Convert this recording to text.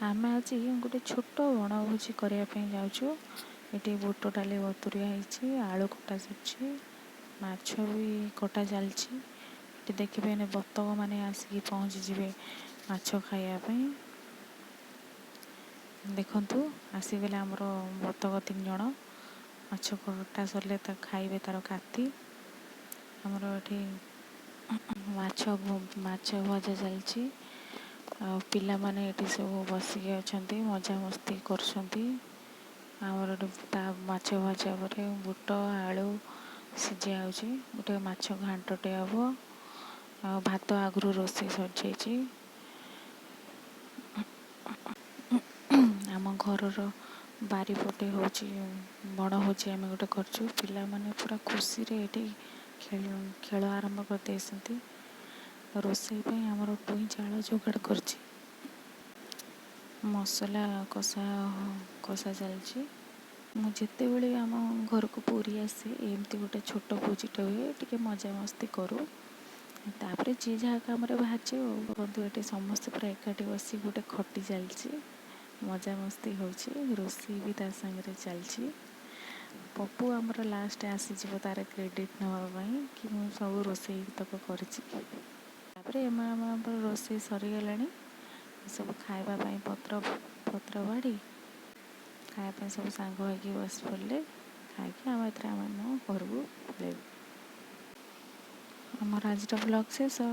ଆମେ ଆଜି ଗୋଟେ ଛୋଟ ବଣଭୋଜି କରିବା ପାଇଁ ଯାଉଛୁ। ଏଠି ବୁଟ ଡାଲି ବତୁରିଆ ହେଇଛି, ଆଳୁ କଟା ସରିଛି, ମାଛ ବି କଟା ଚାଲିଛି। ଏଠି ଦେଖିବେ, ଏଇନେ ବତକ ମାନେ ଆସିକି ପହଞ୍ଚିଯିବେ ମାଛ ଖାଇବା ପାଇଁ। ଦେଖନ୍ତୁ, ଆସିଗଲେ ଆମର ବତକ ତିନି ଜଣ। ମାଛ କଟା ସରିଲେ ତା ଖାଇବେ ତାର କାତି। ଆମର ଏଠି ମାଛ ମାଛ ଭଜା ଚାଲିଛି ଆଉ ପିଲାମାନେ ଏଠି ସବୁ ବସିକି ଅଛନ୍ତି, ମଜାମସ୍ତି କରୁଛନ୍ତି। ଆମର ଏଠି ତା ମାଛ ଭଜା ପରେ ବୁଟ ଆଳୁ ସିଝା ହେଉଛି, ଗୋଟେ ମାଛ ଘାଣ୍ଟଟେ ହେବ ଆଉ ଭାତ ଆଗରୁ ରୋଷେଇ ସରିଯାଇଛି। ଆମ ଘରର ବାରିପଟେ ହେଉଛି ବଣଭୋଜି ଆମେ ଗୋଟେ କରିଛୁ। ପିଲାମାନେ ପୁରା ଖୁସିରେ ଏଠି ଖେଳ ଆରମ୍ଭ କରିଦେଇଛନ୍ତି। ରୋଷେଇ ପାଇଁ ଆମର ଟୁଇଁ ଚାଳ ଯୋଗାଡ଼ କରିଛି। ମସଲା କଷା କଷା ଚାଲିଛି। ମୁଁ ଯେତେବେଳେ ଆମ ଘରକୁ ପୁରୀ ଆସେ, ଏମିତି ଗୋଟେ ଛୋଟ ଭୋଜିଟେ ହୁଏ, ଟିକେ ମଜାମସ୍ତି କରୁ। ତାପରେ ଯିଏ ଯାହା କାମରେ ବାହାରିଛି। ଆଉ ବନ୍ଧୁ, ଏଠି ସମସ୍ତେ ପୁରା ଏକାଠି ବସି ଗୋଟେ ଖଟି ଚାଲିଛି, ମଜାମସ୍ତି ହେଉଛି, ରୋଷେଇ ବି ତା ସାଙ୍ଗରେ ଚାଲିଛି। ପପୁ ଆମର ଲାଷ୍ଟ ଆସିଯିବ ତାର କ୍ରେଡ଼ିଟ୍ ନେବା ପାଇଁ କି ମୁଁ ସବୁ ରୋଷେଇ ତକ କରିଛି। ତାପରେ ଆମର ରୋଷେଇ ସରିଗଲାଣି। ସବୁ ଖାଇବା ପାଇଁ ପତ୍ର ପତ୍ର ବାଢ଼ି ଖାଇବା ପାଇଁ ସବୁ ସାଙ୍ଗ ହେଇକି ବସି ପଡ଼ିଲେ। ଖାଇକି ଆମେ ଏଥର ଆମେ ଆମ ଘରକୁ ପଳେଇବୁ। ଆମର ଆଜିର ବ୍ଲଗ୍ ଶେଷ।